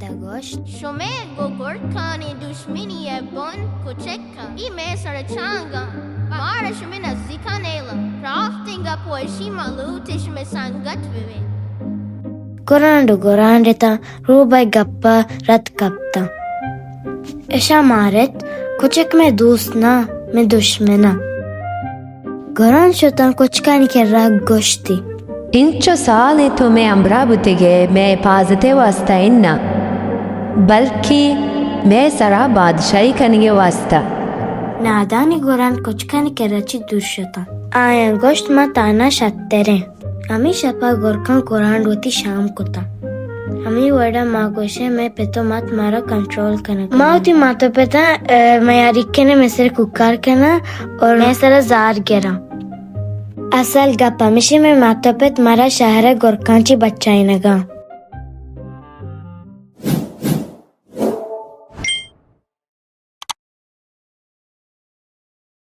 ءَ گوشت، شمئے گوں گرکانی دشمنی ءِ بن کچک اَنت، اے مئے سر ءِ چانگ اَنت، مارا شمئے نزیک ءَ نیل اَنت۔ راستیں گپ ایشی، ما لوٹیں شمئے سنگت ببیں۔ گرانڈ ءُ گرانڈ اتاں، روباہ ءِ گپ ءَ رد کپتاں۔ اشاں مارت، کچک مئے دوست نہ، مئے دشمن اَنت۔ گرانڈ شتاں کچکانی کرا، گوشتی، انچو سال اِنت تو مئے ہمراہ بوتگ ئے، مئے حفاظت ءِ واستہ اناں، بلکیں مئے سرا بادشاہی کنگ ءِ واستہ۔ نادانیں گرانڈ کچکانی کرا چہ دور شتاں۔ آیاں گوشت، ما تہنا شتر ایں۔ ہمے شپ ءَ گرکاں گرانڈ وتی شام کتاں۔ ہمے وڑ ءَ ما گوشیں، مئے پت ءُ مات مارا کنٹرول کنگ ءَ اَنت۔ ما وتی مات ءُ پتاں، ءَ، میاری کنیں، مئے سر ءَ کوکار کناں اور مئے سرا زار گراں۔ اصل گپ ہمیش اِنت، مئے مات ءُ پت مارا شہر ءِ گرکاں چہ بچائینگ ءَ اَنت۔